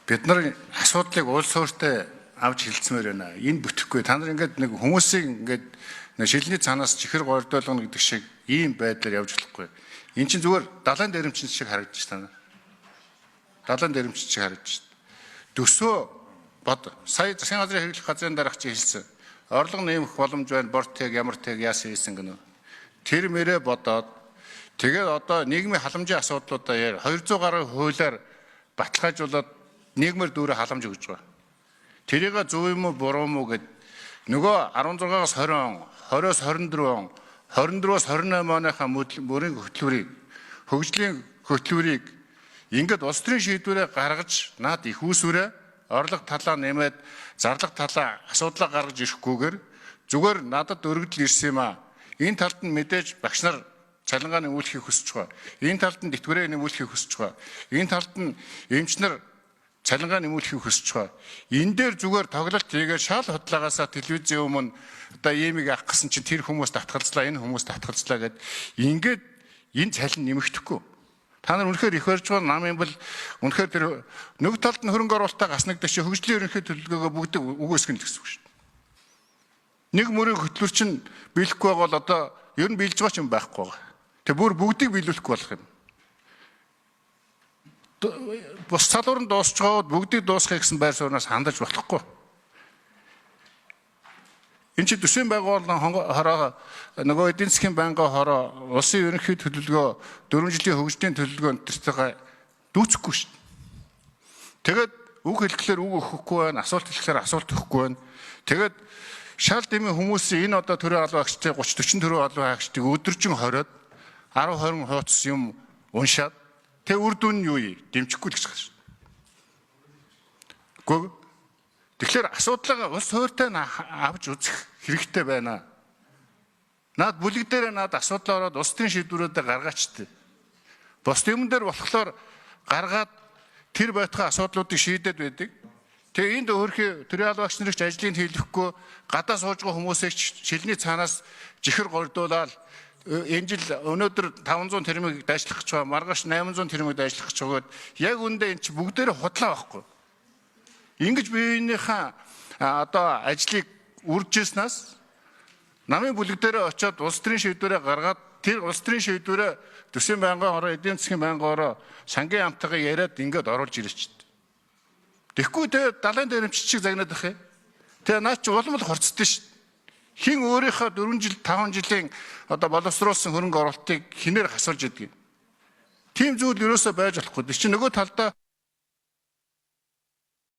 Бид нар асуудлыг улс өөртөө авч хилцмээр байна. Энэ бүтэхгүй. Та нар ингээд нэг хүмүүсийг ингээд шилний цаанаас чихэр гордоолгоно гэдэг шиг ийм байдлаар явж болохгүй. Эн чинь зүгээр далайн дээрэмчин шиг харагдаж та нар. Далайн дээрэмчин шиг харагдаж. Төсөө бод. Сая засгийн газрын хэрэглэх газрын дарга чи хэлсэн. Орлого нэмэх боломж байна. Бортыг ямар тэг яасан хийсэн гэнэ. Тэр мөрөө бодоод тэгээд одоо нийгмийн халамжийн асуудлуудаа яар 200 гаруй хуулиар баталгаажуулаад нийгмээр дүүрээ халамж өгж байгаа. Тэрийг зөв юм уу буруу юм уу гэд нөгөө 16-аас 20 он, 20-оос 24 он, 24-оос 28 оныхаа мөрийн хөтөлбөрийг, хөгжлийн хөтөлбөрийг ингээд улс төрийн шийдвэрээ гаргаж наад их үүсвэрээ орлого талаа нэмээд зарлага талаа асуудлаа гаргаж ирэхгүйгээр зүгээр надад өргөдөл ирсэн юм аа. Энэ талд нь мэдээж багш нар цалингаа нэмүүлэхийг хүсэж байгаа. Энэ талд нь тэтгэврээ нэмүүлэхийг хүсэж байгаа. Энэ талд нь эмч нар цалингаа нэмүүлэхийг хүсэж байгаа. Энэ дээр зүгээр тоглолт хийгээд шал худлаагаасаа телевизийн өмнө одоо иймийг авах гэсэн чинь тэр хүмүүс татгалзлаа, энэ хүмүүс татгалзлаа гэд ингээд энэ цалин нэмэгдэхгүй. Та нар үнэхээр их барьж байгаа нам юм бол үнэхээр тэр нэг талд нь хөрөнгө оруулалтаа гасна гэдэг чинь хөгжлийн ерөнхий төлөвлөгөөгөө бүгд үгүйсгэн л гэсэн үг шүү дээ. Нэг мөрийн хөтлөр чинь биелэхгүй байгаа бол одоо ер нь биелж байгаа ч юм байхгүй байгаа. Тэг бүр бүгдийг биелүүлэхгүй болох юм. Бус салуур нь дуусч байгаад бүгдийг дуусгах гэсэн байр сууриас хандаж болохгүй. Энэ чинь төсвийн байгууллагын хороо нөгөө эдийн засгийн байнгын хороо улсын ерөнхий төлөвлөгөө 4 жилийн хөгжлийн төлөвлөгөө энтертэйгээ дүүцэхгүй шүү дээ. Тэгээд үг хэлэхлээр үг өгөхгүй байна, асуулт хэлэхлээр асуулт өгөхгүй байна. Тэгээд шал дэмий хүмүүсийн энэ одоо төрийн албан агчдыг 30 40 төрийн албан агчдыг өдөржин хориод 10 20 хуудас юм уншаад тэг үр дүн нь юу юм? Дэмжихгүй л гэж байна шүү дээ. Гэхдээ тэгэхээр асуудлаа улс хууртай авч үзэх хэрэгтэй байна. Наад бүлэг дээр наад асуудал ороод улс төрийн шийдвэрүүдээ гаргаачтай. Бус юм дээр болохоор гаргаад тэр байтугай асуудлуудыг шийдээд байдаг. Тэгээ энд өөрхий төрийн албан агч нарыг ч ажлыг хийлгэхгүй гадаа сууж байгаа хүмүүсийг шилний цаанаас жихэр гордуулаад энэ жил өнөөдөр 500 тэрмийг дайчлах гэж байгаа, маргааш 800 тэрмийг дайчлах гэж байгаад яг үндэ энэ чи бүгдээрээ худлаа байхгүй. Ингэж биеийнхээ одоо ажлыг үржижснаас намын бүлэг дээр очиод улс төрийн шийдвэрээ гаргаад тэр улс төрийн шийдвэрээ төсвийн байнгын хороо, эдийн засгийн байнгын хороо сангийн амтайгаа яриад ингээд оруулж ирж чид. Тэгэхгүй тэ далайн дээрэмч чиг загнаад байх юм. Тэгээ наа чи улам л хорцтой шүү. Хин өөрийнхөө 4 жил 5 жилийн одоо боловсруулсан хөрөнгө оруулалтыг хинээр хасуулж идэг юм. Тийм зүйл ерөөсөө байж болохгүй. Тэр чинь нөгөө талдаа